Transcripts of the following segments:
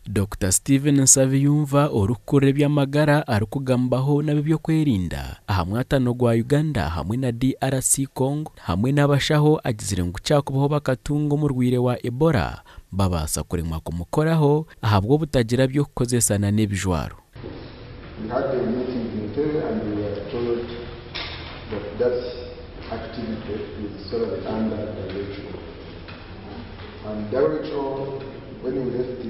Dokita Steven Nsabiyumva orikukurira eby'amagara arikugambaho n'ab'ebyokwerinda aha mwatano gwa Uganda hamwe na DRC Congo hamwe n'abashaho agizire ngu kyakubaho bakatunga omurwaire wa Ebola babaasa kuremwa kumukoraho ahabw'obutagira by'okukozesa na n'ebijwaro. We had a meeting in Entebbe and we were told that that activity is solely under WHO. And WHO, when we left,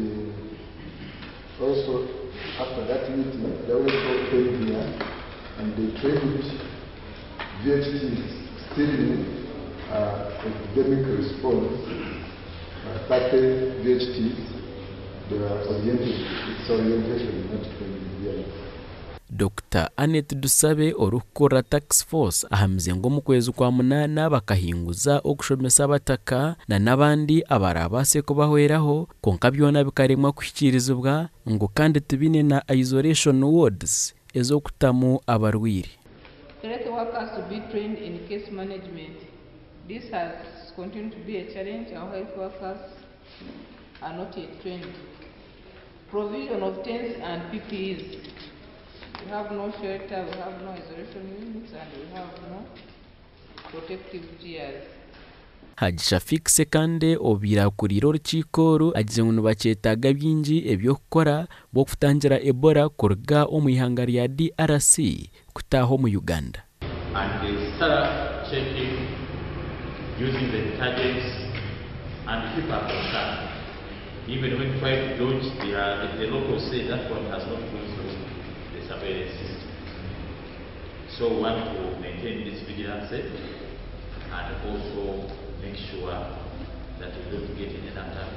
also after that meeting, WHO came here and they trained VHTs still in epidemic response, 30 VHTs, they were oriented, it's orientation, not training really. Dr Annette Dusabe orikukurira Task Force ahamize ngu omu kwezi kwa munaana bakahinguza okushomesa abataka na n'abandi abarabaase kubahweraho kwonka byona bikaremwa kuhikiirizibwa ngu kandi tibaine na isolation wards ez'okutamu abarwaire. Health workers to be trained in case management. This has continued to be a challenge. Our health workers are not yet trained. Provision of tents and PPEs. We have no shelter, we have no isolation units, and we have no protective gears. Haji Shafik Sekande obaire akuriire orukiiko oru agize ngu nibakyetaaga bingi eby'okukora bw'okutangira Ebola kuruga omu ihanga rya DRC kutaaha omu Uganda. And they start checking using the detergents and people are concerned. Even when trying to dodge, the locals say that one has not gone through the surveillance system. So we want to maintain this vigilance and also make sure that we don't get any attack.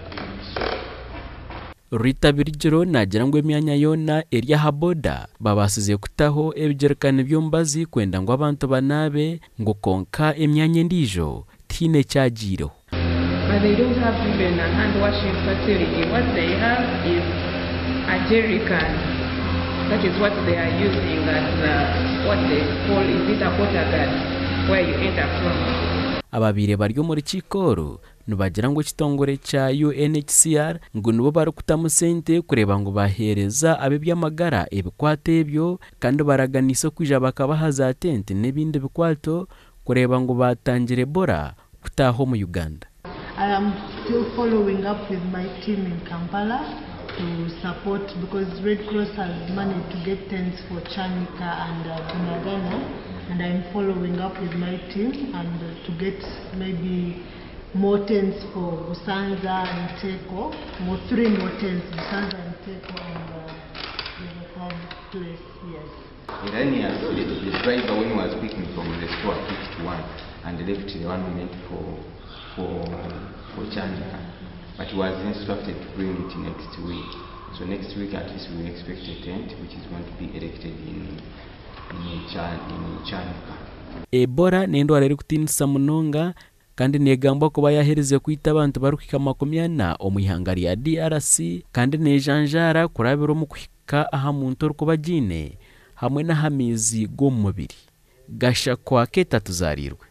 So Rita Birigiro naagira ngu emyanya yoona eri aha boda babaasize kutaho ebijerikani by'omubazi kwenda ngu abantu banaabe ngu konka emyanya endiijo tihaine ekyagiireho. But they don't have even a hand washing facility. What they have is a jerry can. That is what they are using as what they call, is it a quarter guard, where you enter from. Ababaire bari omu rukiiko oru nibagira ngu ekitongore kya UNHCR ngu nibo barikutamu sente kureeba ngu baheereza ab'eby'amagara ebikwato ebyo kandi baraganiise okwija bakabaha za tenti n'ebindi bikwato kureeba ngu batangira Ebola kutaaha omu Uganda. I am still following up with my team in Kampala to support because Red Cross has managed to get tents for Chanika and Bunagana, and I'm following up with my team and to get maybe more tents for Busanza and Teko, three more tents, Busanza and Teko and the third place, yes. Iranians, the driver when he was picking from the store picked one and left the one meant for Chanika. But he was instructed to bring it next week. So next week at least we expect a tent which is going to be erected in Chanika. Ebola n'endwara erikutiinisa munonga kandi neegambwa kuba yaaherize kwita abantu barikuhika 40 omu ihanga rya DRC kandi neejanjaara kurabira omu kuhika aha muntu orikuba agiine hamwe n'aha maizi g'omu mubiri. Gashakwa Keeta tuzaariirwe.